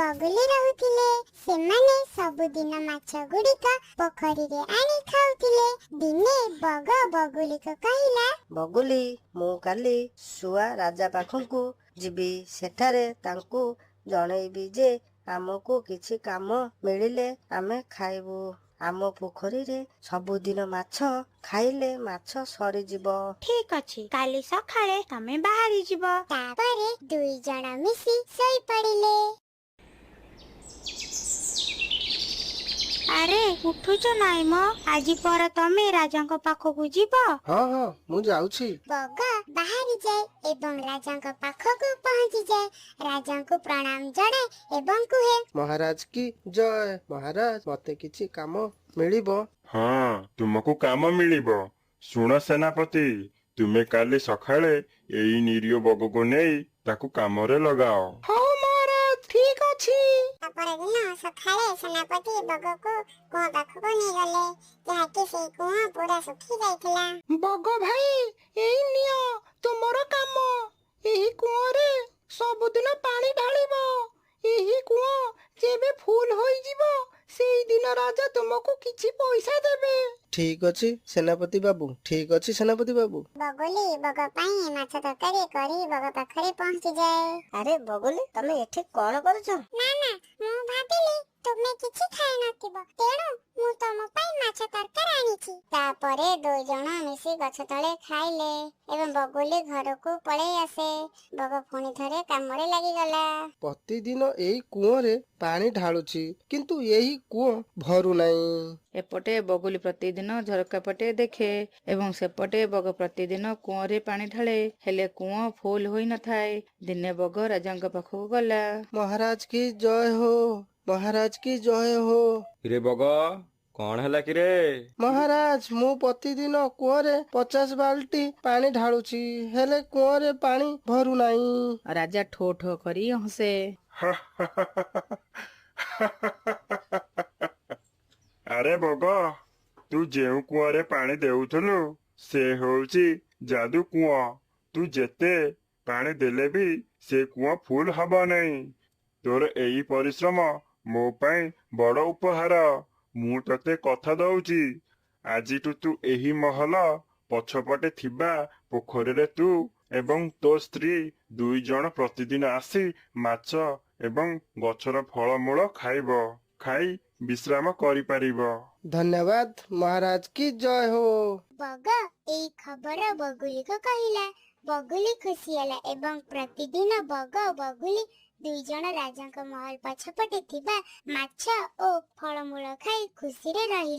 ବଗୁଲି ରହୁଥିଲେ। ସେମାନେ ସବୁଦିନ ମାଛ ଗୁଡ଼ିକ ପୋଖରୀରେ ଆଣି ଖାଉଥିଲେ। ଦିନେ ବଗ ବଗୁଲିକୁ କହିଲା, ବଗୁଲି, ମୁଁ କାଲି ଶୁଆ ରାଜା ପାଖକୁ ଯିବି। ସେଠାରେ ତାଙ୍କୁ ଜଣେଇବି ଯେ ଆମକୁ କିଛି କାମ ମିଳିଲେ ଆମେ ଖାଇବୁ। ଆମ ପୋଖରୀରେ ସବୁଦିନ ମାଛ ଖାଇଲେ ମାଛ ସରିଯିବ। ଠିକ ଅଛି, କାଲି ସକାଳେ ତମେ ବାହାରି ଯିବ। ତାପରେ 2 ଜଣ ମିଶି ଶୋଇପଡ଼ିଲେ। ଆରେ, ଉଠୁଛ ନାଇଁ ମ? ଆଜି ପରା ତମେ ରାଜାଙ୍କ ପାଖକୁ ଯିବ। ହଁ, ମୁଁ ଯାଉଛି। ବଗ ବାହାରି ଯାଏ ଏବଂ ରାଜାଙ୍କ ପାଖକୁ ପହଞ୍ଚିଯାଏ। ରାଜାଙ୍କୁ ପ୍ରଣାମ ଜଣାଏ ଏବଂ କୁହେ, ମହାରାଜ କି ଜୟ! ମହାରାଜ, ମତେ କିଛି କାମ ମିଳିବ? ହଁ, ତୁମକୁ କାମ ମିଳିବ। ଶୁଣ ସେନାପତି, ତୁମେ କାଲି ସକାଳେ ଏଇ ନିରୀହ ବଗକୁ ନେଇ ତାକୁ କାମରେ ଲଗାଅ। ହଉ ମହାରାଜ, ଠିକ ଅଛି। ପରଦିନ ସକାଳେ ସେନାପତି ବଗକୁ କୂଅ ପାଖକୁ ନେଇଗଲେ, ଯାହାକି ସେଇ କୂଅ ପୁରା ଶୁଖି ଯାଇଥିଲା। ବଗ ଭାଇ, ଏଇ ନିଅ ତୁମର କାମ। ଏହି କୂଅରେ ସବୁଦିନ ପାଣି ଢାଳିବ। ଏହି କୂଅ ଯେବେ ଫୁଲ ହୋଇଯିବ, ସେଇଦିନ ରାଜା ତୁମକୁ କିଛି ପଇସା ଦେବେ। ଠିକ ଅଛି ସେନାପତି ବାବୁ, ଠିକ ଅଛି ସେନାପତି ବାବୁ। ବଗୁଲି ବଗ ପାଇଁ ମାଛ ତରକାରୀ କରି ବଗ ପାଖରେ ପହଞ୍ଚିଯାଏ। ଆରେ ବଗୁଲି, ତମେ ଏଠି କଣ କରୁଛ? ନା ନା, ମୁଁ ଭାବିଲି ତୁମେ କିଛି ଖାଇ ନଥିବ, ତେଣୁ ମୁଁ ତମ ପାଇଁ ମାଛ ତରକାରୀ ଆଣିଛି। ତାପରେ 2 ଜଣ ମିଶି ଗଛ ତଳେ ଖାଇଲେ ଏବଂ ବଗୁଲି ଘରକୁ ପଳେଇ ଆସେ। ବଗ ପୁଣି ଥରେ କାମରେ ଲାଗିଗଲା। ପ୍ରତିଦିନ ଏଇ କୂଅରେ ପାଣି ଢାଳୁଛି, କିନ୍ତୁ ଏହି କୂଅ ଭରୁନାହିଁ। ଏପଟେ ବଗୁଲି ପ୍ରତିଦିନ ଝରକା ପଟେ ଦେଖେ ଏବଂ ସେପଟେ ବଗ ପ୍ରତିଦିନ କୂଅରେ ପାଣି ଢାଳେ, ହେଲେ କୂଅ ଫୁଲ ହୋଇନଥାଏ। ଦିନେ ବଗ ରାଜାଙ୍କ ପାଖକୁ ଗଲା। ମହାରାଜ କି ଜୟ ହୋ! ମହାରାଜ କି ଜୟ ହୋ! କିରେ ବଗ, କଣ ହେଲା କିରେ? ମହାରାଜ, ମୁଁ ପ୍ରତିଦିନ କୂଅରେ 50 ବାଲ୍ଟି ପାଣି ଢାଳୁଛି, ହେଲେ କୂଅରେ ପାଣି ଭରୁନାହିଁ। ରାଜା ଠୋ ଠୋ କରି ହସେ। ଆରେ ବଗ, ତୁ ଯେଉଁ କୂଅରେ ପାଣି ଦେଉଥିଲୁ ସେ ହଉଛି ଯାଦୁ କୂଅ। ତୁ ଯେତେ ପାଣି ଦେଲେ ବି ସେ କୂଅ ଫୁଲ ହବ ନାହିଁ। ତୋର ଏଇ ପରିଶ୍ରମ ମୋ ପାଇଁ ବଡ ଉପହାର। ମୁଁ ତତେ କଥା ଦଉଛି, ଆଜିଠୁ ତୁ ଏହି ମହଲ ପଛପଟେ ଥିବା ପୋଖରୀରେ ତୁ ଏବଂ ତୋ ସ୍ତ୍ରୀ 2 ଜଣ ପ୍ରତିଦିନ ଆସି ମାଛ ଏବଂ ଗଛର ଫଳମୂଳ ଖାଇବ, ଖାଇ ବିଶ୍ରାମ କରିପାରିବ। ଧନ୍ୟବାଦ, ମହାରାଜ କି ଜୟ ହୋ! ବଗ ଏଇ ଖବର ବଗୁଲିକୁ କହିଲା। ବଗୁଲି ଖୁସି ହେଲା ଏବଂ ପ୍ରତିଦିନ ବଗ ବଗୁଲି 2 ଜଣ ରାଜାଙ୍କ ମହଲ ପଛପଟେ ଥିବା ମାଛ ଓ ଫଳମୂଳ ଖାଇ ଖୁସିରେ ରହିଲେ।